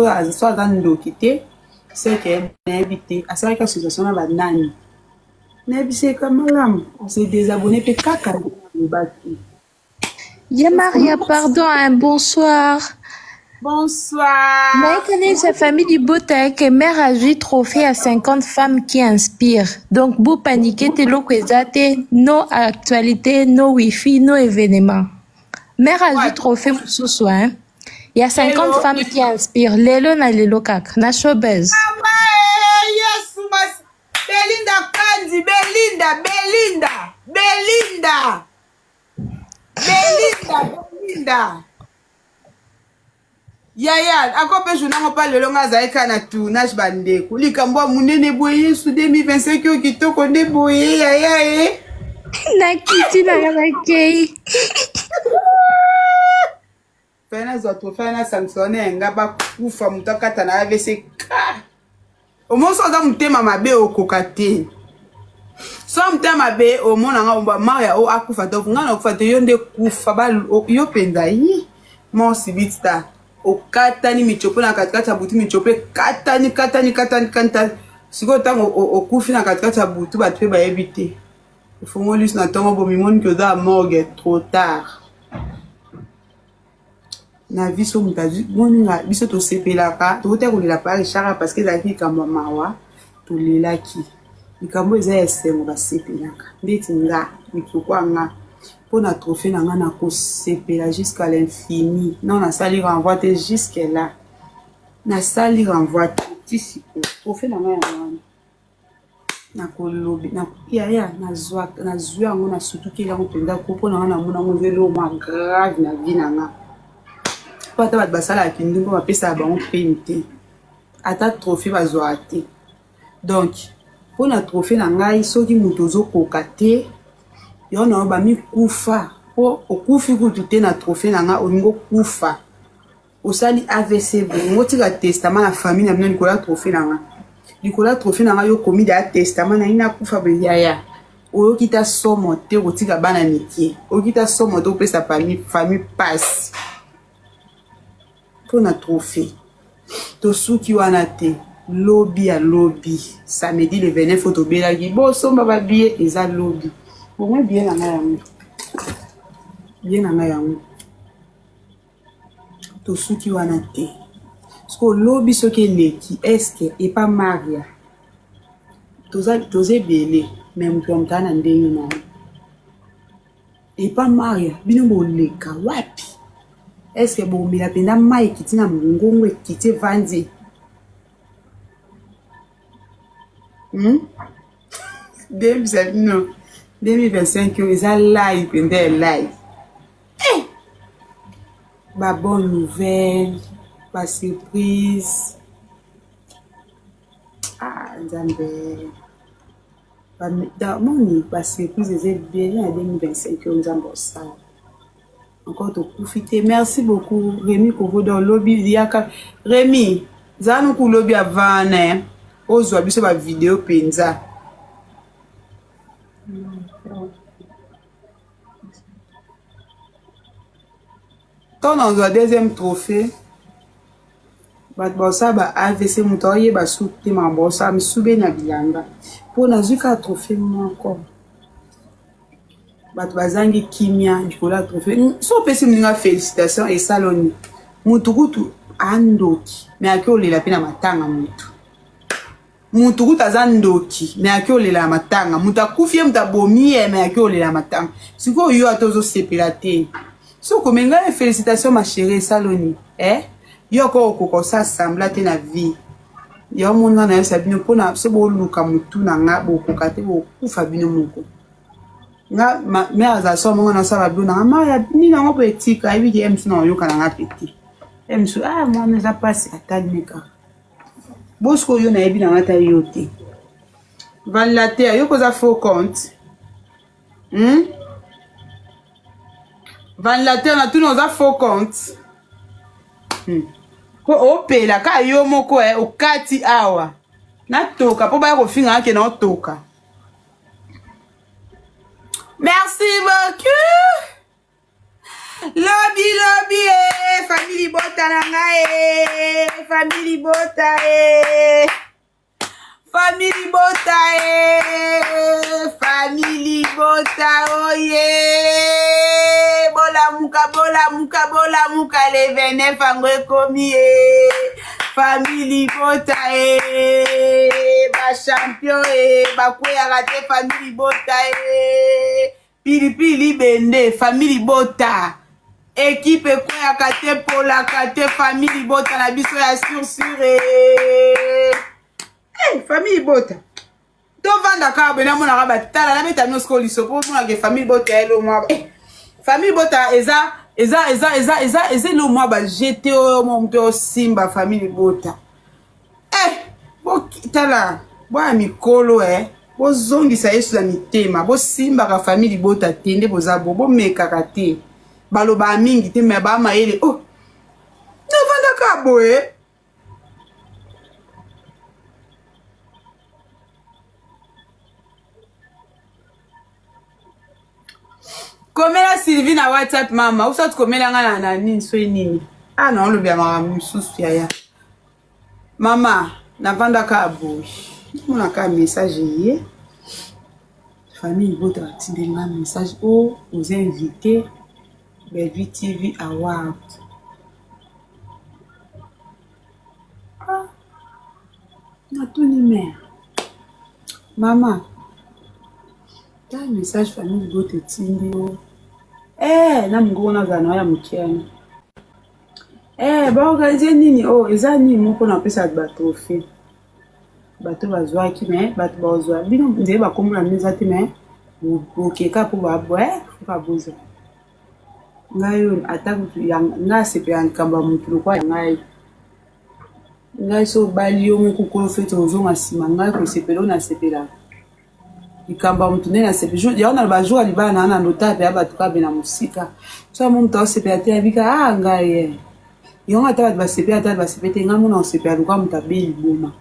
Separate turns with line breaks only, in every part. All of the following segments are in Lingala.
So aza ndoki te, seke nayebi te asalaki association na banani. Nayebisi ye ka malamu se désabonner mpe kaka alobaki.
Ya Maria, pardon, hein, bonsoir.
Bonsoir.
Nayekanisa famille du Bota que mère azwi trophée à 50 femmes qui inspirent. Donc, bo paniquer te loko eza te, no actualité, no wifi, no événement. Mère azwi trophée mosusu, hein. Il y a 50
Hello.
femmes qui inspirent. Lelo na lelo kaka, na showbuzz.
Mama, eh, Yesu mas Belinda Kandi, Belinda, Belinda, Belinda. Belinda, Belinda. Yaya, ako mpe journée yango mpa lelo nga azalaki kaka na tournage bandeko. Likambo ya monene boye Yesu 2025 oyo kitoko nde boye yaya e.
Nakiti na nga nakei.
Fai nazwa trophée na sanctionne nga bakufa moto akata na AVC ka. Omonso oza motema mabe okoka te. So motema mabe omona nga omba Maria o akufa to nga na kufa te yo nde kufa ba yo penza yi mort subite ta okatani michopo na katikati ya butu michopo ekatani katani katani katani sikoyo ntango okufi na katikati ya butu bato mpe bayebi te ofongoli liso na ntongo bomimoni ke oza morgue trop tard na vie so moto azwi moninga biso tosepelaka tokotaki kolela pa Richard parce que ezalaki likambo ya mawa tolelaki likambo eza ya esengo basepelaka ndeti nga mikoko nga mpo na trophée na nga nakosepela jusqu'à l'infini non nasali renvoi te jusque là nasali renvoi te ti sikoyo trophée na nga yango wana nakolobi yaya nazwi yango nasutukeli yango mpenza ko mpo na nga namona yango eza eloko mwa grave na vie na nga mpo ata bato basalaka kindumba bapesaka bango prime te ata trophée bazwaka te donc mpo na trophée na ngai soki moto ozokoka te yo na yo bamikufa mpo okufi kutu te na trophée na ngai olingi okufa Osali avc boye otika testament na famille na bino likolo ya trophée na nga likolo ya trophée na nga yo okomi deya testament na ngai nakufa boye yaya oyoki ta somo te kotika bana mike oyoki ta somo te kopesa famille pasi mpo na trophée tosuki wana te lobi ya lobi samedi le 29 oyo tobelaki bosomba babiye eza lobi omoi biye na ngai yango biye na ngai yango Tosuki wana te. Sikoyo lobi soki eleki eske epa Maria toza toza ebele mais moto ya moto aza na ndenge na ye. Epa Maria bino boleka wapi? Eske bomela mpenza mai ekiti na mongongo ekiti evandi? Hmm? Deyebisa bino 2025 oyo eza lai mpenza ya lai. Eh! Ba bonne nouvelle, ba surprise. Ah, Nzambe. Ba moni ba surprise eza ebele na 2025 oyo Nzambe osala. Encore tokufi te. Merci beaucoup Rémi Kovodo lobi yaka Rémi zala nuku lobi avant eh. Ozwa biso ba video penza. Ntango nazwa deuxième trophée bato basala ba avc moto aoyeba suki te makambo osala misube na bilamba mpo nazwi kaka trophée moko bato bazangi kimia likolo ya trophée hmm, so opesi moninga félicitation esaloni motu kutu andoki me ake olela mpe na matanga motu Mutu kutu aza ndoki mais ake olela na matanga mutu akufi ye mutu abomi ye mais ake olela na matanga sikoyo yo ata ozosepela te so okomi ngai félicitation ma chérie esaloni eh yo oko okoka osala sembla te na vie ya omoni nga nayebisa bino mpona so boluka motu na nga bokoka te bokufa bino moko nga mare azala so monga nasala bilo na nga mare nini yango mpo etika ayebi ke ye mosu na oyoka na nga mpe te ye mosu ah mwana eza mpasi atali kaka Bosco yo nayebi na nga ta yo te. Validateur yo koza faux compte. Hmm? Validateur na tuni oza faux compte. Hmm. Po opela ka yo moko eh okati awa. Natoka po baya kofinga ake na otoka. Merci beaucoup. Lobi lobi e famille libota na ngai e famille libota e famille libota e famille libota oye bolamuka bolamuka bolamuka le 29 yango ekomi e famille libota e bachampion e bakweyaka te famille libota e Pilipili libende famille libota equipe ekweyaka te polaka te famille libota na biso ya sur sur eh. Hey, famille libota tovanda kaka boye namonaka batala nabeta bino sikoyo liso mpo omonaka famille libota ya elo mwa eh, famille libota eza eza eza eza eza eza elo mwa bajete oyo moto osimba famille libota eh tala bwana mikolo eh bozongisa yesu na mitema bosimbaka famille libota te nde boza bo bomekaka te balobaka mingi te me baa mayele oh navandaka boye komela sylvie na whatsapp mama usati komela nga na nini soki nini a ah, naolobela makambo mosusu yaya Mama, navandaka boye namonaka message eye famille libota batindeli nga message o oh, oza invité Bellevue TV Award. Ah, natuni mare mama ta message famille libota etindi yo eh, na mongongo nazala na yo ya moke wana Eh, baorganize nini oyo oh, eza nini moko na kopesa bato batrophée bato bazwaki me bato bazwa bino nzele bakombo na bino eza te me bokeka mpo babwe foka bozwa ngai oyo ata kutu ngai asepela likambo ya motu lokola ya ngai ngai so obali yo moko kolo feti ozonga nsima ngai kosepela oyo nasepelaka likambo ya motu nde nasepeli yango na bajour ya libala na na lota mpe ya bato kabe na mosika so amo moto aosepela te abika a ah, ngai ye yango ata bato basepela ata basepela te ngai mona osepela lokola moto abe liboma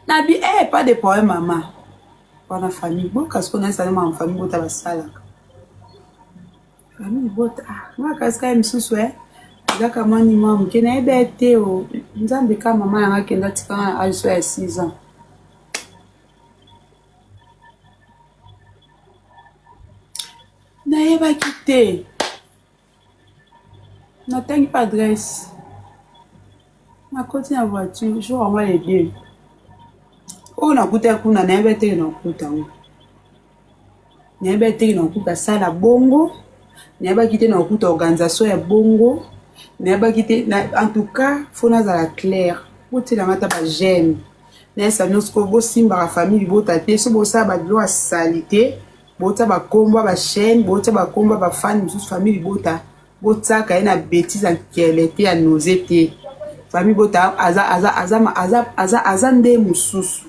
nabi eh pas de problème mama wana famille boka sikoyo nayesali mama famille bota basalaka Famille libota ah nga kasi kaka misusu eh ezaka mwa ni mwa moke nayebi ye te o nzambe ka mama yanga akenda atika nga na age so ya 6 ans nayebaki te natangi mpe adresse nakoti na voiture jour yango le deux oyo nakutaki kuna nayebi te nakuta yango Nayebaki te ke nakokuta salle ya bongo, nayebaki te nakokuta organisation ya bongo, nayebaki te en tout cas faut nazala claire, botiela nga ata ba j'aime nayebisa bino sikoyo bosimbaka famille libota te, soki bosala ba biloko ya salite botia ba kombo ya ba chaine, botia ba kombo ya ba fan mosusu famille libota botiaka ye na betise ya nkele te ya nausee te, famille libota aza aza aza aza aza aza nde mosusu.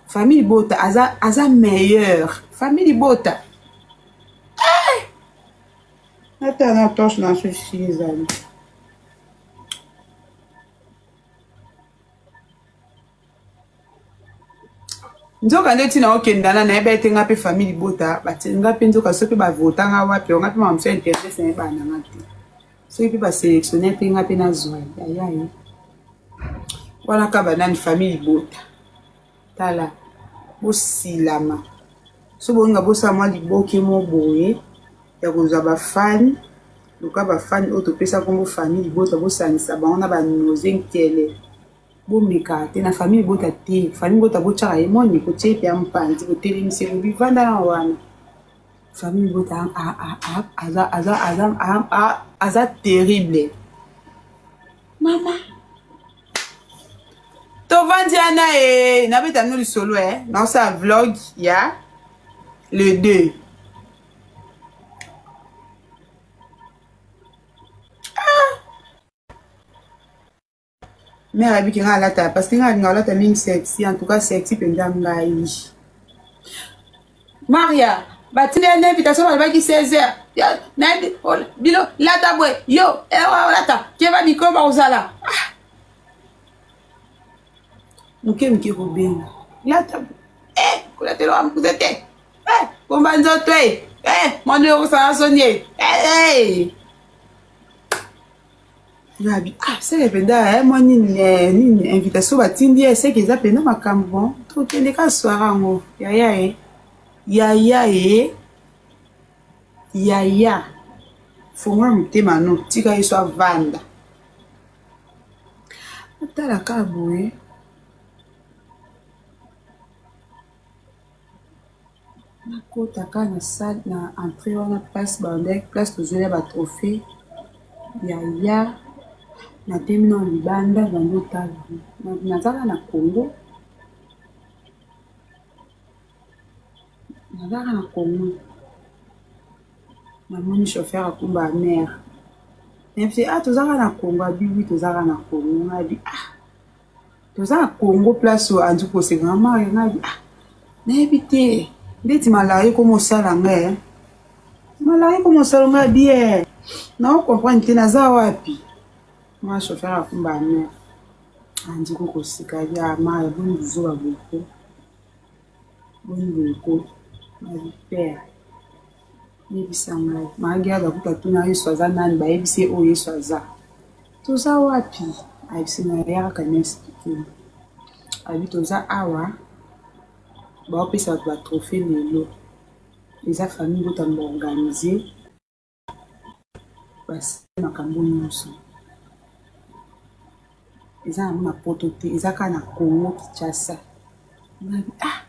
Famille libota aza aza meilleur. Famille libota. Eh! Ata na torche na susi ezali. nzoka nde ntina okenda na nayeba ete nga mpe famille libota nga mpe nzoka soki mpe bavota nga wapi nga mpe makambo ya internet nayebana na nga te soki mpe baselectionne mpe nga mpe nazwa yayaye wana ka banani famille libota Tala, bosilama. Soki bolinga bosala mwa liboke mo boye ya kozwa ba fan, luka ba fan oyo topesa kombo famille libota, bosangisa bango na ba noze nkele. Bomeka te na famille libota te. Famille libota botyaka ye moni, kotie ye mpe ya mopanzi, botelemisi ye, bobi vanda na wana. Famille libota aza, aza, aza, aza terrible. Mama. Tovandi wana e nabeta bino lisolo e naosala vlog ya le 2 ah! mare abiki ngai alata parce que ngai alinga alata mingi sexy en tout cas sexy mpenza ngai maria batindeli na invitation balobaki 16 heures nayebi bino lata boye yo ewa olata keba mikro bakozala ah. Moke moke kobenga lata eh, kolatela wa mokuse te eh, bomba nzoto e eh. Eh, mwana oyo okosala soni e eh, Ngabi ah seke mpenza eh, mwa nini eh, nini invitation batindi ye seke eza mpenza makambo bon tokende ka soire yango yaya e yaya e yaya fongola motema no tika yesu avanda otala kaka boye. Nakota kaka na salle na entree wana place babandaki place tozwela ba trophee yaya natelemi nanu libanda nabandi kotala naza kaka na Congo naza kaka na Congo namoni chauffeur akumbaka mère nayebisi ye ah toza kaka na Congo alobi oui toza kaka na Congo ngai nalobi ah. Toza na Congo place oyo andi koseka nga mario nga ah nayebi te ndeti malaria ekoma osala nga eh. Malaria ekoma osala nga bien nao comprendre te naza wapi mwa chauffeur akumba mer andi ko koseka bi ah mario boni buzoba boye ko boni boye ko na père yebisa ngai maagiaga kuta tuna yesu aza nani bayebisi ye oyo yesu aza Toza wapi? Ayebisi nga yaya kaka na explique ye. Alobi toza awa baopesa bato ba trophée lelo. Eza famille botama ba organise basali makambo nyonso. Eza yango na poto te, eza kaka na Congo Kinshasa. Ngabi ah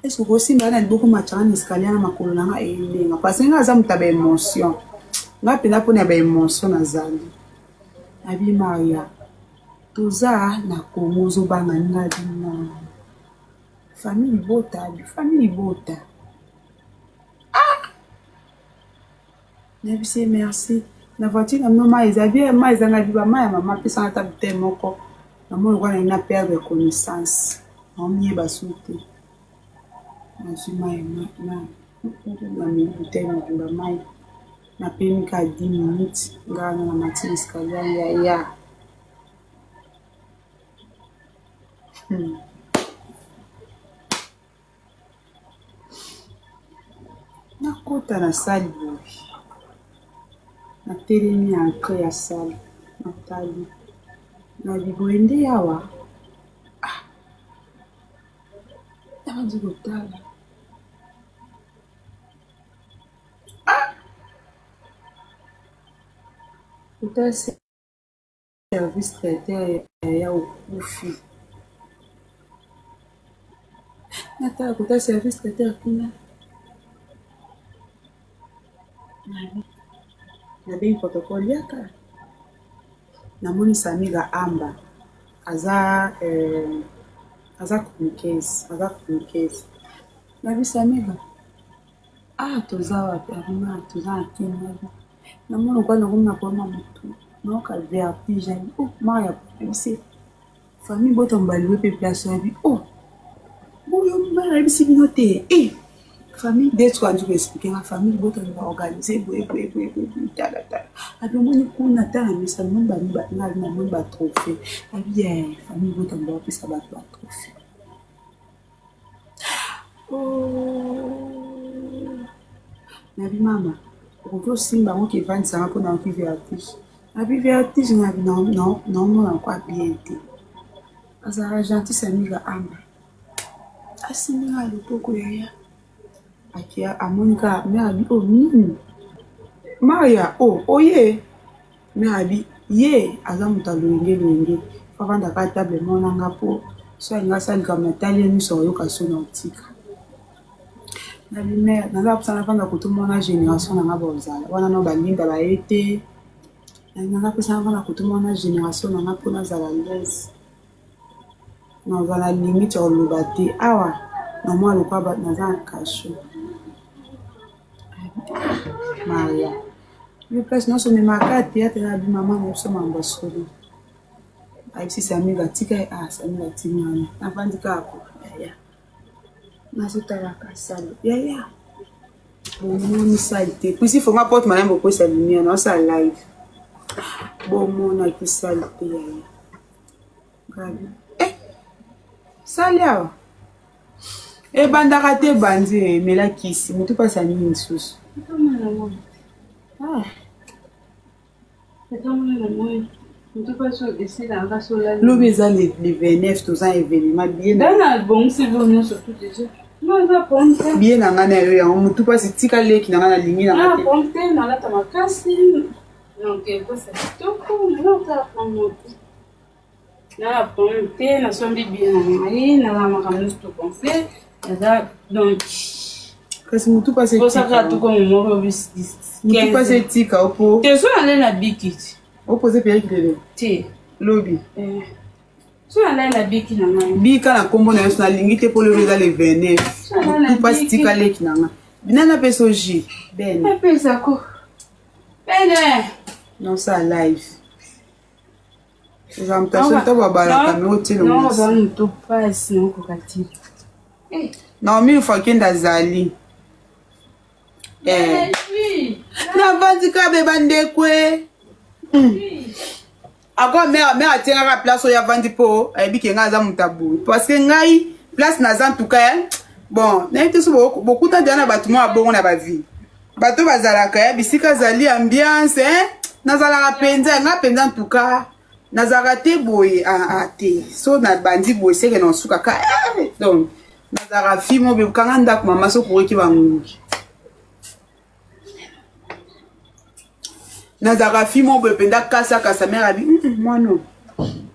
est-ce que okosimba na liboko matshanga na escalier na makolo na nga elenga parce que nga aza moto ya ba émotion. Nga mpenza mpona ya ba émotion nazali. Abi Maria toza na Congo ozobanga nga abi non. Famille libota abi famille libota. Ah! Nayebisi ye merci. Na voiture na bino mayi eza bien mayi eza nga biba mayi ya mama apesa nga ata bouteille moko. Namoni lokola nalingi na perdre connaissance. Naomiyeba su te. Nazwi mayi nameli bouteille mobimba mayi. Napemi kaka 10 minutes nga wana namati na escalier yaya. Nakota na salle boye natelemi na entree ya salle natali nalobi boye nde awa ah nabandi kotala ah kotala Service traiteur yaya okufi. Natala kota service traiteur kuna. Nabengi protocole yaka. Namoni Samira Amba aza euh, aza chroniqueuse, aza chroniqueuse. Nabi Samira, ah toza wapi? Abima toza na kin. Namoni lokola nakomi na problème ya mutu nayoka vertige abi oh Maria ayebisi famille bota mobali mpe place abi oh boyo mobali ayebisi bino te eh famille nde soki andi koexplike nga famille bota ba organise boye boye boye boye boye tala tala abi omoni kuna tala misa namoni bangai namoni ba trophée abi eh famille bota mobali apesa bato ba trophée Oh. Nabi mama, okoki osimba yango ke evandisa nga mpo nayoki vertige. Nabi vertige nabi naomona kwa bien te. Azalaka gentil Samira Amba. Asimbi nga loboko yaya. Akia amoni kaka mère abi oh nini? Maria oh oye. Mère abi ye aza moto ya loyenge loyenge faut avanda kaka table moko na nga po soki alingi asala likambo natali ye miso akoyoka soni akotika. Nabi mère naza na posa navanda kote moko na generation na nga bakozala wana nao ba Linda baye te naza posa navanda kote moko na generation na nga po nazala à l'aise nazala na limite ya koloba te awa namona lokola naza na cachot. Maria yo place nyonso omemaka theatre na bi mama na biso mambo ya solo ayebisi Samira atika ye ah Samira atimi wana navandi kaka ko yaya nazotalaka sale yaya bomoni sale te puisi fonga porte malamu bokwesa lumière naosala live bomonaki sale te yaya gabi eh sale awa Ebandaka te ebandi eh, mela kisi mutu pasi ya nini lisusu. Ah. Lobi eza le 29 toza événement bien bien na ngai na yo yango motu mpasi tika leki na ngai nalingi na ngai
te nalata makasi donc ekosa kitoko na problème te nasombi bien na ngai naza makambo nyonso to complet naza donc
kasi motu mpasi
osaka tukomo moko
motu mpasi etika opo
te so nalai na biki ti
opose periki lelo
te
lobi
eh. so nalai na biki na ngai
bika na nkombo na yo so nalingi te mpo lobi eza le 29 motu mpasi tika leki na ngai nani apesa oji
bene apesako bene
nosala live eza moto aso ntango babalaka me
otielongamoto pasi naokoka te
eh. naomi lufakende azali eh. navandi kabe bandekwe hmm. ako mare mare atiengaka place oyo avandi mpo ayebi ke ngai aza moto ya boye parce que ngai place naza ntuka eh, bon nayebi te so bokuta deja na bato mwa bongo na bavie bato bazalaka ya bisika azali ambiance eh? nazalaka mpenza nga mpenza ntuka nazalaka te boye ah, ah, te so nabandi boye seke na osuka ka eh, donc nazalaka fi mo bekanga ndako mama so koreki bangungi nazalaka fi mo boye mpenza kasa kasa mare abi mm, mm, mwana oyo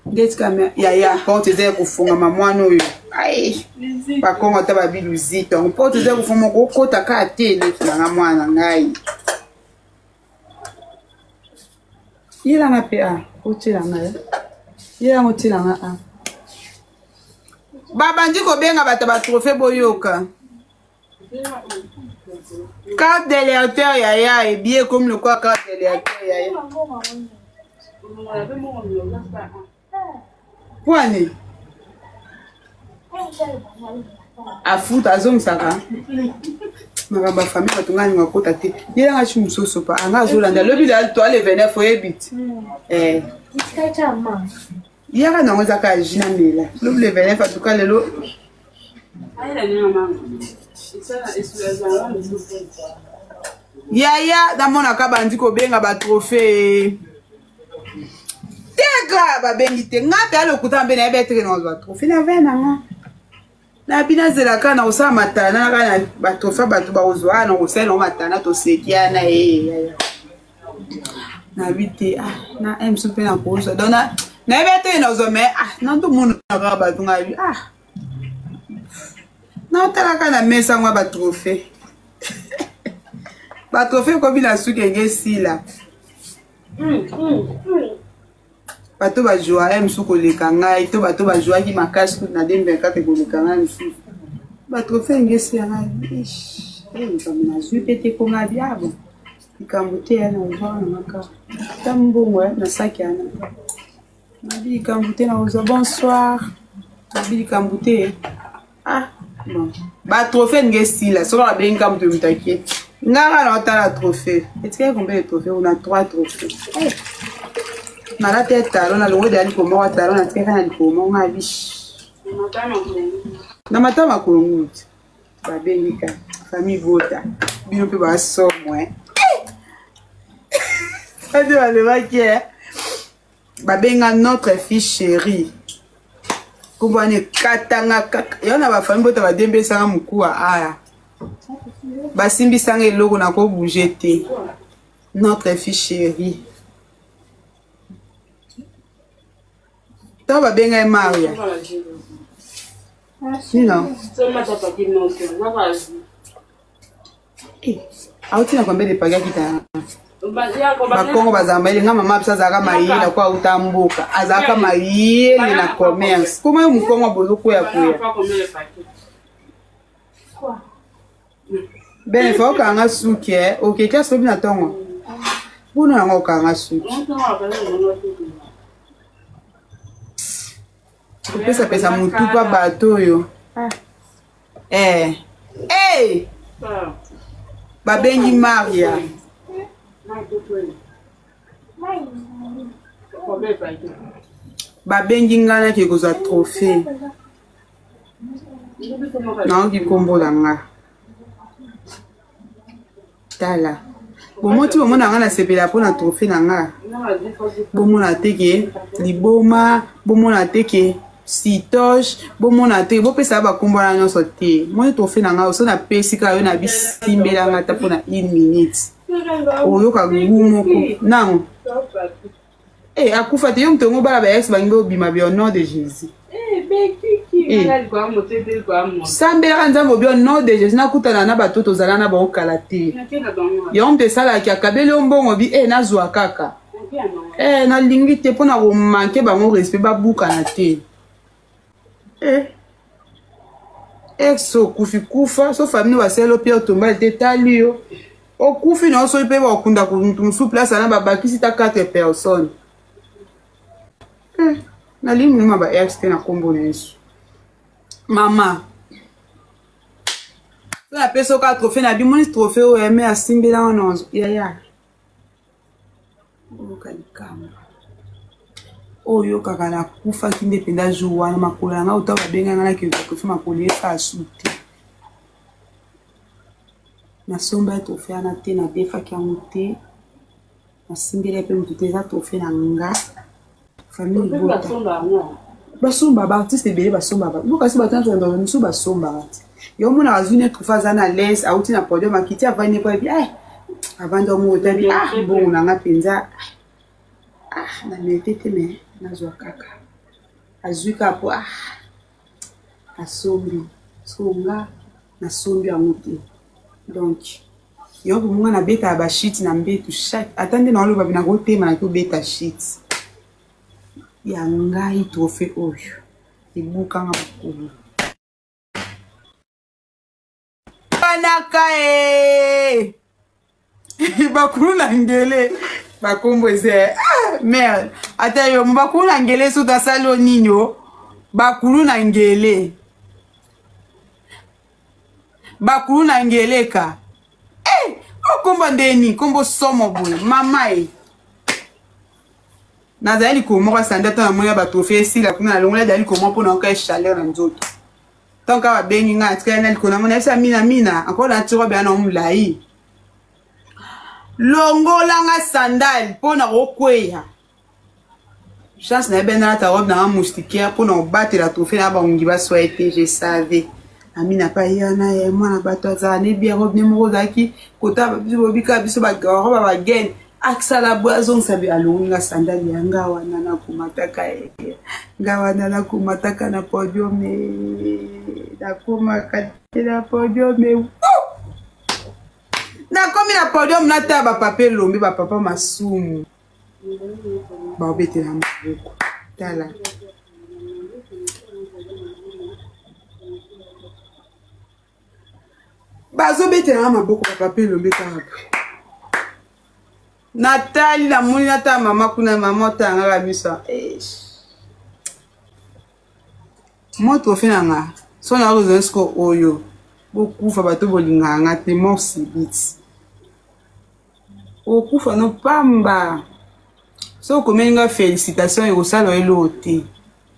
ndeti kama yaya porte eza ya kofungama mwana oyo ai bakongo ata babi luzito yango porte eza ya kofungama okokota kaka te eleki nanga mwana ngai yelanga mpe a otyelanga ye yelanga otyelanga a babandi kobenga bato ya batrofe boyoka Carte de lecteur yaya ebie ekomi lokola carte de lecteur yaya. Pwani afuta azongisaka makambo ya famille bato ngai alinga kota te ye yanga ci mosusu pa anga azolanda lobi to ale 29 oyebi ti eh. yaka nango eza kaka jus na mela lobi le 29 atuka lelo Yaya namonaka bandi kobenga ba trophée teka babengi te nga mpe alokuta mpe nayebi eteke na kozwa trophée na ve na nga na bino azelaka na kosala matana kaka na batrophée bato bakozwa na kosala yango matana toseki na ye yaya nayebi te ah na m so mpe nakozwa donc nayebi eteke nazwa mais ah nantomonaka bato nga yebi ah naotalaka na mesa yango ya batrophée batrophée ekomi na suki enge esila bato bajua ye mosusu koleka ngai to bato bajuaki makasi kutu na 2024 koleka ngai mosusu batrophée enge esila ngai likambo nazwi mpe te mpo ngai biabo likambo te ya nazwa na maka ta mbongo na saki yana Nabi likambo te nakozwa bonsoir. Nabi likambo te. Ah bon. Ba trophée nge esila soki babengi ka moto moto ake. Nga kaka naotala trophée. Etikali combien de trophée? On a trois trophées. Hey. Eh. Nalata talon nalongo deya likolo moko talon natikaka na likolo moko nga bish. Na mata makolo nguti. Babengi ka famille bota. Bino mpe basomo eh. Ade balobaki eh. Babenga notre fille chérie. Kombo wana ekatanga kaka. Yo na ba famille bota badembesanga mokuwa aya. Basimbisanga eloko na ko bouger te. Notre fille chérie. Ntango babenga ye Maria. Nino. Eh, auti na combien de paquet akita bakongo bazala mayele nga mama biso azalaka mayele ako auta mboka azalaka mayele na commerce koma yo mokongo bozokwea kuya ben fa okanga suki e oke classe lobi na ntongo buna yango okanga suki kopesapesa motu pa bato oyo ah. Eh. Hey! Babengi Maria. Babengi ngai nake kozwa trophée. Nayoki nkombo na nga. Tala. Bomoti bomona nga nasepela mpo na trophée na nga. Bomona te ke liboma, bomona te ke sitoche, bomona te bopesa bakombo wana nyonso te. Moni trophée na nga oso napesi kaka yo na bisimbela nga ata mpo na une minute. Oyoka gout moko. Nango. Eh, akufa te yo moto yango bala ba ex bangi obima bi au nom de Jésus.
Eh,
eh. Sambelaka nzambe obi au nom de Jésus nakutana na bato tozala na bango kala te. Yango moto esalaki akabeli yo mbongo bi eh, nazwa kaka. Eh, nalingi te mpo na komanke bango respect babukana te. Eh. Ex okufi kufa so famille basali yo pierre tombale te etali yo okufi na yo soki mpe bakunda mutu mosusu place wana babakisi ta 4 personnes eh, nalingi molimo ya ba ex te na nkombo na yesu mama so napesi yo kaka trophée na bimoni trophée oyo eme asimbela wana yaya Oyoka likambo oyo oyokaka nakufaki nde mpenza jour wana makolo na ngai ota babenga ngai nakende kofi makolo esala su te nasomba ye trofe wana te nadefaki yango te nasimbeli ye mpe motu te eza trofe na nga famille libota basomba baartiste ebele basombaka bokasi bato nyonso bato mosusu basombaka te yo omonaka azwi ne trofe aza na lese auti na podium akiti avandi po ebi eh, avandi yango otabi ah mbongo na nga mpenza ah na merite te me nazwa kaka azwi kaka po ah asombi so nga nasombi yango te donc yo bomonga nabetaka bashite na mbetu chaque ata nde naoloba nakotema nakobeta shite ya ngai trophée oyo ebukanga makolo banaka e bakulu na ngele bakombo eza ah, merde ata yo bakulu na ngele soki asali yo nini o bakulu na ngele bakulu na ngeleka eh, okombo ndeni kombo somo boye mama e nazali likolo moko asandi ata namoni ya batrofe esila kuna nalongoli azali likolo moko mpo nayoka ye chaleur na nzoto ntango kaka babengi ngai atikali na likolo nango nayebisa mina mina encore na tiro beya na molai longola nga sandale mpo na kokweya chance na ye benda nata robe nanga moustiquaire mpo na kobatela trophée na bangungi baswa ye te je savais amina pa ye wana ye mwana bato azala ne bien robe ne moko ozalaki kota biso bobika biso barobe ya bagene akisala boye azongisa bi alongoli nga sandali ya nga wana nakomataka ye nga wana nakomataka na podium nakomaka te na podium nakomi na podium natala bapapa elombe bapapa masumu baobetela maboko tala bazobetela nga maboko bapapa elombe kaka boye natali namoni natala mama kuna mama otala nga kamiso mwa trophée na nga so na kozwa siko oyo bokufa bato bolingaka nga te mort subite Okufa no pamba. Soki okomeli nga felicitation ekosala yo eloko te.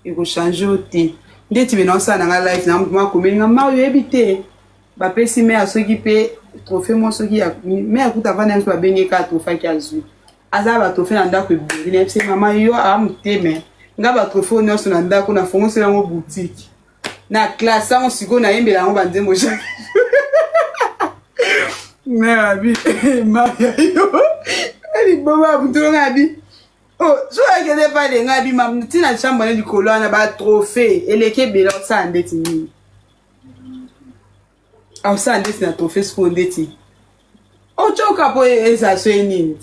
Ekochange yo te. Ndeti be naosala na nga live na mutu akomeli nga Mario oyebi te. Bapesi mère soki pe trophée mo soki ya mère kuta avanda biso babengi kaka trophée aki azwi. Aza ba trophée na ndako ebele na yebisi mama yo a motema nga ba trophée nyonso na ndako na fongosela yango boutique. Na classe yango sikoyo nayembela yango banzembo chaque mère abi maria yo liboma ya motu nga abi oh so akende pa de nga abi ntina chambre ne likolo wana ba trophée eleki ebele osala ndeti nini osala ndeti na trophée sikoyo ndeti otyoka mpo ezala so ye nini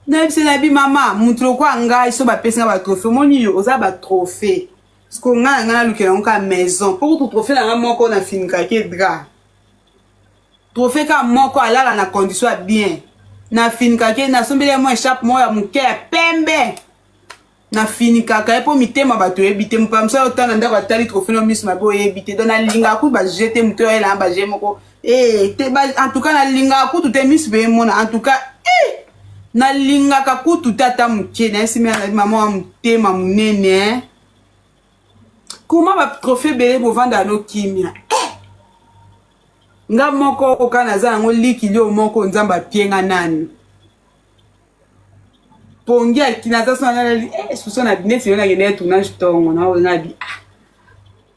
nayebisi nayebi mama motu lokwa ngai so bapesi nga batrophée omoni yo oza batrophée sikoyo ngai na ngai nalukela yango kaka maison mpo kutu trophée na ngai moko nafinikaki drap Trophee kaka moko alala na condition ya bien nafinikaka ye nasombeli ye mwa echarpe moko ya moke ya pembe nafinikaka ye mpo mitema bato oyebi te mopaya mosusu otala na ndako atali trophée no miso mabe oyebi te donc nalingaka kutu baje te moto oyo ayelanga baje moko eh, te en tout cas nalingaka kutu te miso mpe emona en tout cas eh, nalingaka kutu te ata moke nayebisi mama wa motema monene eh. Comment ba trophée ebele bovanda no kimia eh! Nga moko oka naza yango likili oyo moko Nzambe apie nga nani. Pongi akina aza so nalali eh suso na neti yo nakende tournage tongo na oyo nabi ah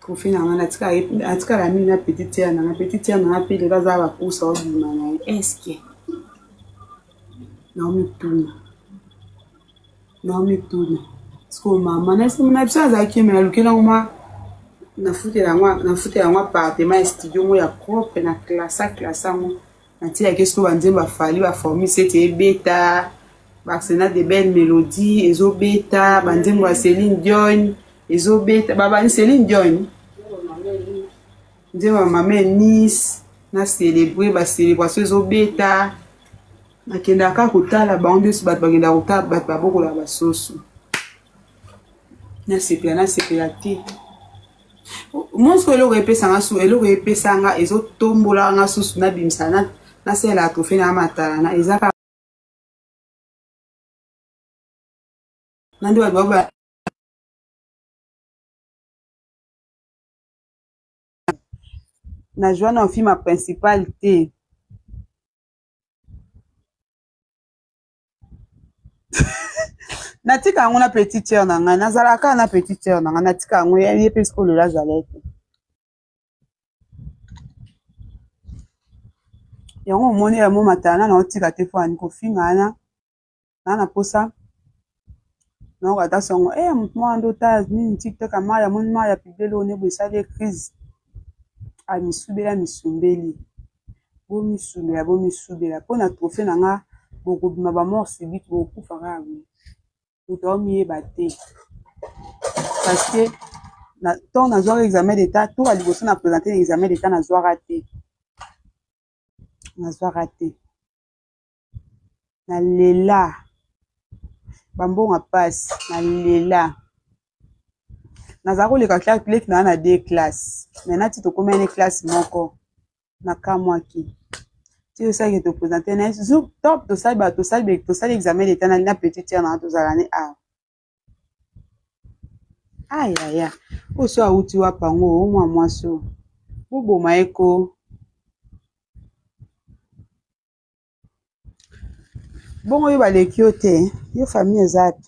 trophée na nga natika natikala mingi na petite sœur na nga petite sœur na nga mpe lelo aza bakusa obima na ye est-ce naomituna naomituna sikoyo mama na biso azalaki me nalukeli yango mwa nafutela yango nafutela yango appartement ya studio moko ya propre na classa classa yango natiyaki sikoyo banzembo ya Fally baformi sete ebeta baarsenal de belle mélodie ezobeta banzembo ya Céline Dion ezobeta babani Céline Dion nzembo ya mama Eunice na célébrer bacélébration ezobeta nakendaka kaka kotala bango nyonso bato bakendaka kotala bato babokolaka basoso nasepela nasepela te monso eloko epesanga su eloko epesanga ezotombolaka nga susu nabimisa nasalela trophée na matalana eza kaka na nde bato ba na joie na film principal te natika yango na petite sœur na ngai nazalaka kaka na petite sœur na ngai natika yango ye mpe sikoyo lelo azala ete yango omoni yango matala na otika te fo ani kofinga wana na na posa nayoka ata sango e motu moko ando otala nini tiktok amaya amoni maya publie eloko nde boye esali ye crise amisubeli amisumbeli bomisubela bomisubela mpo na trophée na nga bokobima ba mort subite bokokufa kaka boye moto aomiyeba te parce que na ntango nazwaka examen d'état tour ya liboso na présente na examen d'état nazwaka te nazwaka te nalela bambongo ya mpasi nalela nazala koleka leki na nga na deux classe mais nati tokomi ane classe moko nakamwaki ti osalaki toprésente na top tosali tosali tosali examen d'état na petite sœur na nga tozala ne awa ayaya oyo so awuti wapi yango omwa mwasi oyo boboma ye ko bongo yo baleki yo te yo famille eza wapi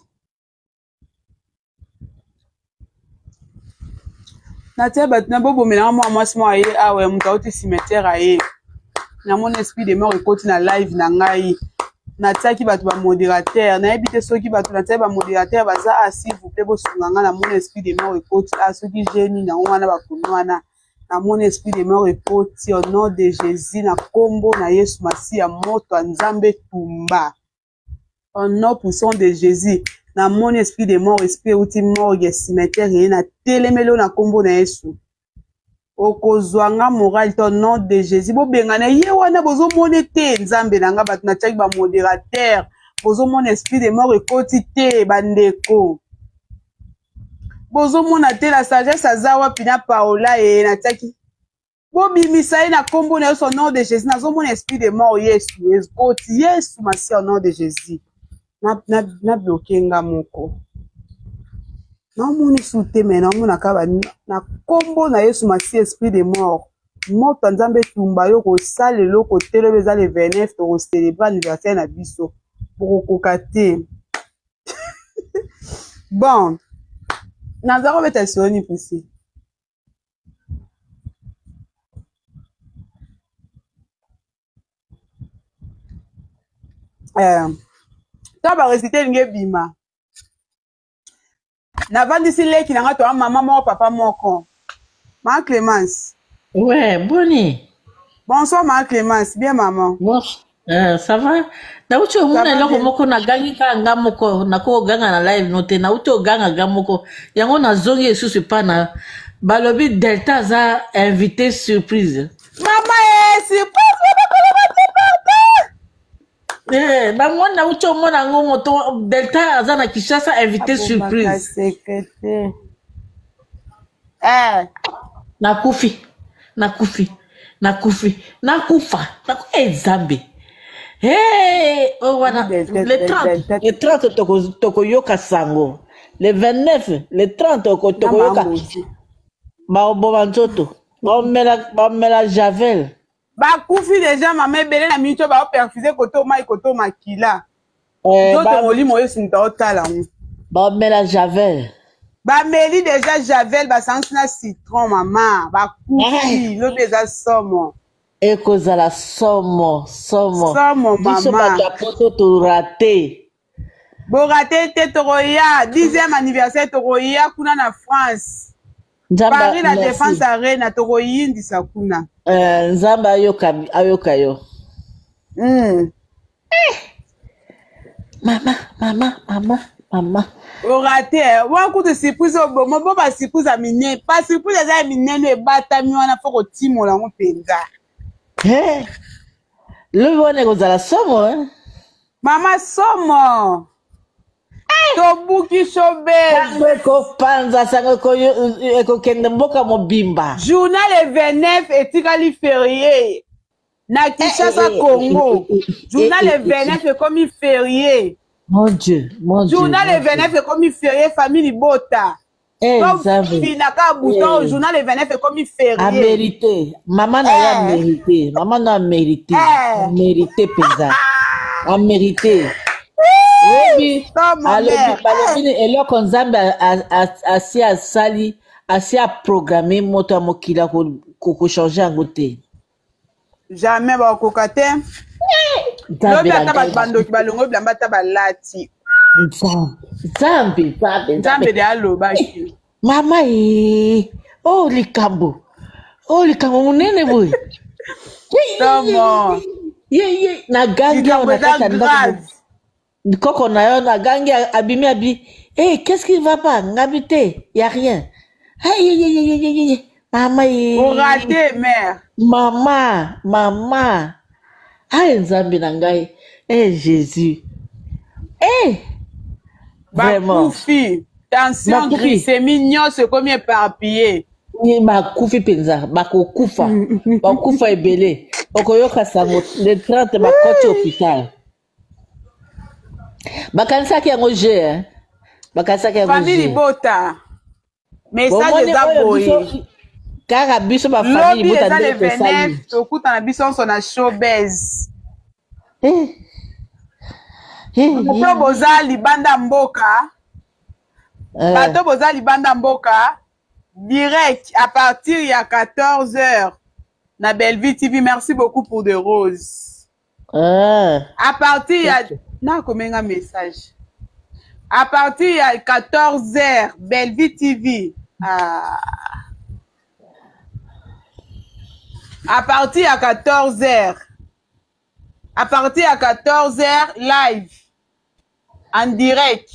natia bato na bobomelanga mwa mwasi moko aye awa ya moto auti cimetière aye namoni esprit de mort ekoti na live na ngai natiaki bato bamodérateur nayebi te soki bato natiaki bamodérateur baza a s'il vous plaît bosunga ngai namoni esprit de mort ekoti a soki geni nango wana bakomi wana namoni esprit de mort ekoti au nom de Jésus na nkombo na Yesu Masiya moto ya Nzambe tumba au nom puissant de Jésus namoni esprit de mort esprit euti morgue cimetière ye na telemeli oyo na nkombo na Yesu okozwa nga moral te au nom de Jésus bobengana ye wana bozomona te nzambe na nga bato natiaki bamodérateur bozomona esprit de mort ekoti te bandeko bozomona te la sagesse aza wapi na Paola ye natiaki bobimisa ye na nkombo na yesu au nom de Jésus nazomona esprit de mort yesu ekoti yesu masi au nom de Jésus nabloquer nga moko naomona esu te me naomona kaka na nkombo na yesu masi esprit de mort moto ya nzambe etumba yo kosala eloko te lobi eza le 29 tokocélébrer anniversaire na biso bokokoka te bon naza kobeta soni pusi to barésultat elingi ebima navandisi leki na nga toa mama moko papa moko ma Clémence.
Ouais, boni.
Bonsoir ma Clémence, bien maman.
Bon, ça va? Nauti omona eloko moko nagangi kaka nga moko nakoganga na live no te nauti oganga nga moko yango nazongi lisusu epa na balobi Delta aza invité surprise.
Mama e surprise.
Eh, bango nauti omona yango moto Delta aza na Kinshasa invité surprise.
Secrétaire. Eh.
Nakufi nakufi nakufi nakufa e nzambe hey, oh, wana le 30 le 30 tokoyoka sango le 29 le 30 tokoyoka baoboma nzoto baomela javel.
Bakufi deja mama ebele na minute oyo baoperfuse koto mai koto makila.
Eh,
Nzoto
ba-
molimo yesu moto aotala yango.
Bamela javel.
Bameli deja javel basangisi na citron mama bakufi lobi eza somo.
Ekozala somo somo.
Somo
Biso
mama.
bato ya poto torate.
Borate te tokoya 10e anniversaire tokoya kuna na France.
Nzambe
Paris la
merci.
Défense Arena tokoyindisa kuna.
Eh, Nzambe ayoka ayoka yo. Mama mama mama mama.
Orate wana kutu surprise obomo bo ba surprise ya minene ba surprise eza ya minene ebatami wana fo kotimola yango mpenza.
Eh, lobi wana ekozala somo eh?
Mama somo tobuki showbiz.
Sango ekopanza sango ekokende mboka mobimba.
Journal le 29 etikali férié na Kinshasa Congo. Journal le 29 ekomi férié.
Mon Dieu, mon Dieu.
Journal le 29 ekomi férié famille libota.
Eh, Nzambe.
Finaka bouton
Eh.
journal le 29 ekomi férié.
A mérité. Maman na ye a mérité. Maman na a mérité. A mérité mpenza. A mérité. Oyebi, alobi balobi ni eloko Nzambe asi asali, asi aprogramme moto ya mokili akochange yango te.
Jamais bakokoka te.
Nzambe
Lobi
na
ata bato
ngai.
bandoki balongo bilamba ata balati.
Nzambe, Nzambe, Nzambe,
Nzambe de alobaki.
Mama ye, oh likambo, oh likambo monene boye.
Somo.
Ye ye, nagangi awa
Likambo
na
eza
kati ya ndako.
grave.
Koko na yo nagangi abimi abi, eh qu'est-ce qui va pas? Ngabi te, y a rien. Hey, ye ye ye ye ye ye ye. Mama ye.
Orate mère.
Mama, mama. Ay Nzambe na ngai. Eh Jésus. Eh. Vraiment.
Bakufi. Tension,
Bakufi.
glycémie nyonso ekomi éparpillé.
Ni bakufi mpenza bakokufa bakufa ebele okoyoka sango le 30 bakoti hôpital bakanisaki yango je hein? Bakanisaki yango
Famille
je
libota. Message
Bomoni
eza
oyo
boye.
biso kaka biso bafamille
Lobi
libota
eza le
nde tosali
29 tokutana biso nyonso na showbiz. Bato boza libanda mboka. Bato boza libanda mboka direct à partir ya 14h na Bellevue TV. Merci beaucoup pour de roses. À partir ya na komenga message. À partir ya 14h Bellevue TV. Ah. À partir ya 14h. À partir ya 14h live en direct.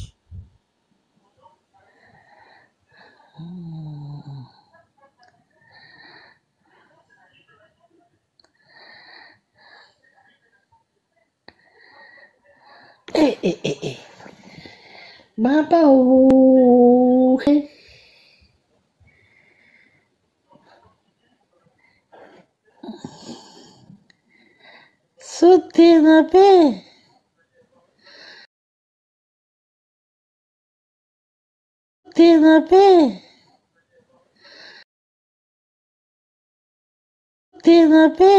Eh, eh, eh, eh. Baba oh, eh. Soutena pe. Soutena pe. Soutena pe.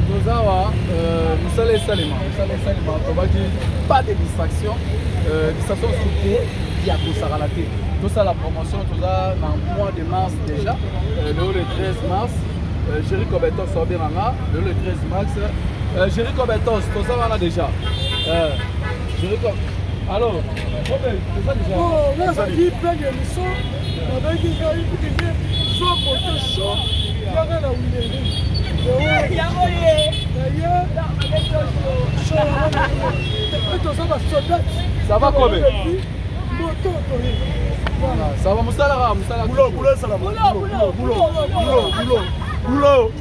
Tozawa mosala esalema mosala esalema tobaki pas de distraction distraction surtout ya kosakana te tosala promotion toza na mois de mars déjà lelo le 13 mars Jerry Cobetos obenganga lelo le 13 mars Jerry Cobetos toza wana déjà Jerry Alors, toza déjà.
Oh, nazalaki plein d'émission nabengi ngai kende zwa moto chaud yaka na wileri naye toza basoldat.
Ça va Kobe?
Moto toye.
Ça va mosala kaka mosala.
Boulot, boulot, ça va. Boulot, boulot, boulot, boulot, boulot.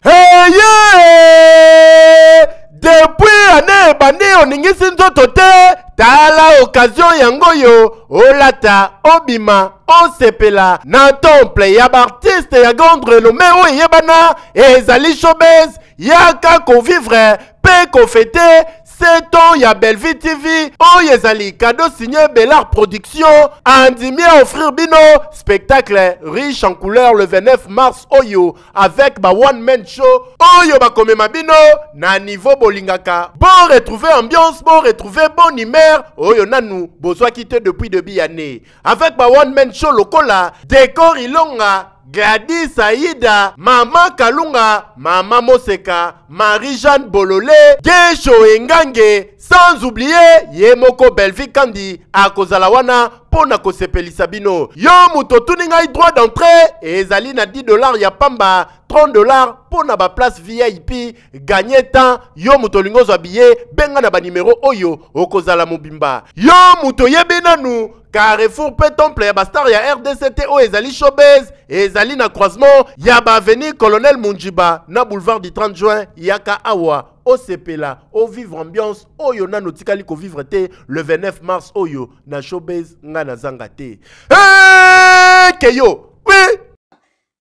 Hey, yeah! Depuis année ebandi oningisi nzoto te, tala Occasion yango oyo olata, obima, osepela na temple ya baartiste ya grande renommée oyo eyebana ezali showbiz. Yaka kovivre mpe kofete 7 ans ya Bellevue TV oyo ezali cadeau signé Bellard Production andimi à offrir bino spectacle riche en couleur le 29 mars oyo avec ba one man show oyo bakomema bino na niveau bolingaka. Bon retrouver ambiance, bon retrouver bonne humeur oyo nanu bozwaki te depuis début année avec ba one man show lokola Décor Ilonga, Gladys Aïda, Mama Kalunga, Mama Moseka, Marie-Jeanne Bololé, Gesho Engange, sans oublier Yemoko Bellevue Kandi akozala wana mpo na kosepelisa bino. Yo moto otuni ngai, droit d'entrée ezali na 10 $ ya pamba, 30 $ mpo na baplace VIP. Gagne temps, yo moto olingi ozwa billet, benga na banimero oyo okozala mobimba. Yo moto oyebi nanu Carrefour mpe temple ya bastar ya RDC te, oyo ezali showbiz, ezali na croisement ya baavenue Colonel Munjiba na boulevard du 30 juin. Yaka awa osepela, ovivre ambiance oyo nano otikali kovivre te le 29 mars oyo na showbiz. Ngai nazanga te. Hey, keyo oui.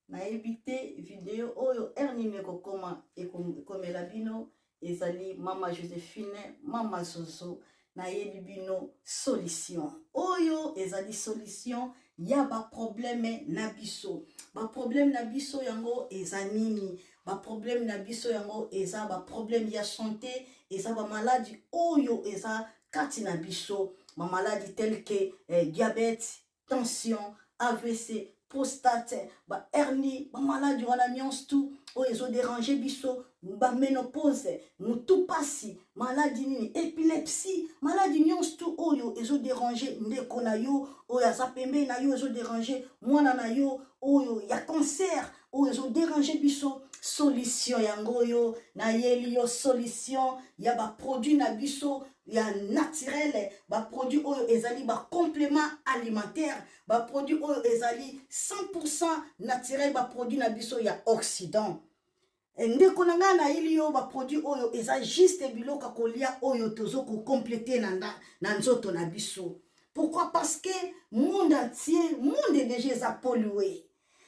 Nayebi te video oyo heure nini ekokoma, ekomela bino. Ezali Mama Josephine, Mama Zozo. Nayebi bino solution oyo ezali solution ya baproblème na biso. Baproblème na biso yango eza nini? Baproblème na biso yango eza baproblème ya santé, eza bamaladi oyo eza kati na biso, bamaladi tel que diabète, tension, AVC, prostate, bahernie, bamaladi wana nyonso tu oyo ezoderange biso, baménopause, motu pasi, maladi nini, épilepsie, maladi nyonso tu oyo ezoderange ndeko na yo oyo aza pembeni na yo, ezoderange mwana na yo oyo ya cancer, oyo ezoderange biso. Solution yango oyo nayeli yo, solution ya baproduit na biso ya naturel, baproduit oyo ezali bacomplément alimentaire, baproduit oyo ezali 100 naturel, baproduit na biso ya Occident. Ndeko na ngai, nayeli yo baproduit oyo eza juste biloko ya kolia oyo tozo kocompléter na nzoto na biso. Pourquoi? Parce que monde entier, monde déjà eza pollué,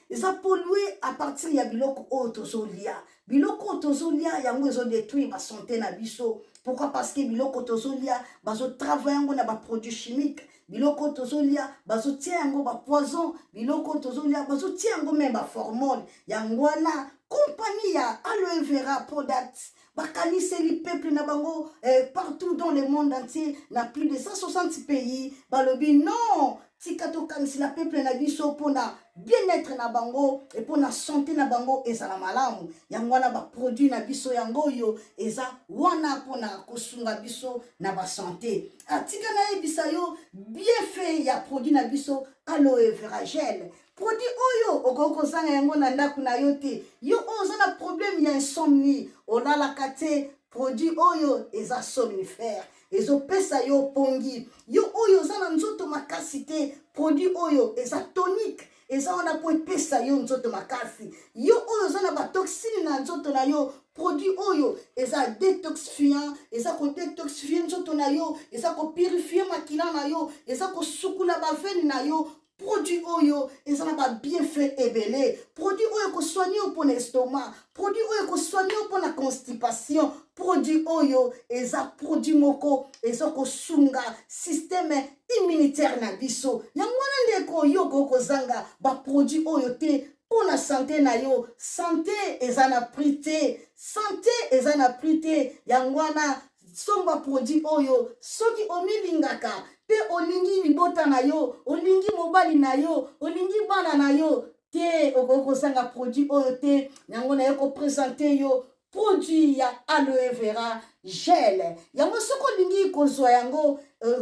eza pollué à partir ya biloko oyo tozolia. Biloko oyo tozolia yango ezodétruire basanté na biso. Pourquoi? Parce que biloko tozolia, bazotravaille yango na baproduit chimique. Biloko oyo tozolia, bazotia yango bapoison. Biloko oyo tozolia, bazotia yango même baformol. Yango wana compagnie ya Aloe Vera Product bakaniseli peuple na bango partout dans le monde entier, na plus de 160 pays. Balobi non, tika tokanisela peuple na biso mpona bien-être na bango e mpona santé na bango ezala malamu. Yango wana baproduit na biso yango oyo eza wana mpona kosunga biso na basanté. Atika nayebisa yo bienfait ya produit na biso Aloe Vera Gel. Produit oyo okoki kozanga yango na ndako na yo te. Yo oyo oza na problème ya insomnie, olalaka te, produit oyo eza somnifère, ezopesa yo pongi. Yo oyo oza na nzoto makasi te, produit oyo eza tonique, eza wana mpo epesa yo nzoto makasi. Yo oyo oza na batoxine na nzoto na yo, produit oyo eza détoxifiant, eza kodétoxifie nzoto na yo, eza kopurifie makila na yo, eza kosukula baveine na yo. Produit oyo eza na babienfait ebele. Produit oyo ekosoigne yo mpona estomac, produit oyo ekosoigne yo mpona constipation. Produit oyo eza produit moko eza kosunga système immunitaire na biso. Yango wana ndeko, yo okoki kozanga baproduit oyo te mpo na santé na yo. Santé eza na prix te, santé eza na prix te. Yango wana somba produit oyo soki omilingaka mpe olingi libota na yo, olingi mobali na yo, olingi bana na yo te, okoki kozanga produit oyo te. Yango naye koprésenter yo produit ya Aloe Vera Gel. Yango soki olingi kozwa yango,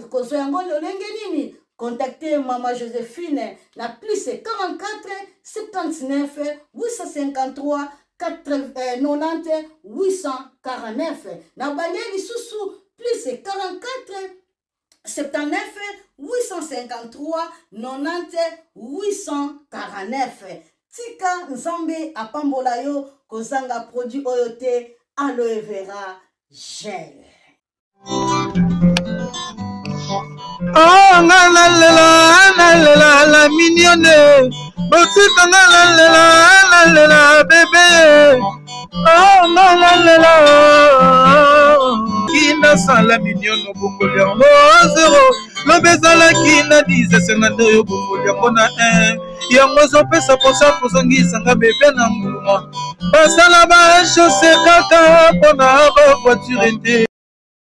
kozwa yango lolenge nini? Contacte Mama Josephine na plus 44 79 853 90 849. Na bande lisusu, plus 44 79 853 90 849. Tika Nzambe apambola yo. Kozanga produit oyo te, Aloe Vera Gel.
Oh, nga nalela nalela la mignonne botika nga nalela nalela bebe oh, nga nalela kinasala mignonne obongoli yango zero lobi ezalaki na 10 esenga nde oyo obongoli yango na 1 yango ezopesa mposa kozongisa nga bebe na nguluma basala ba chose kaka mpona ba voiture te.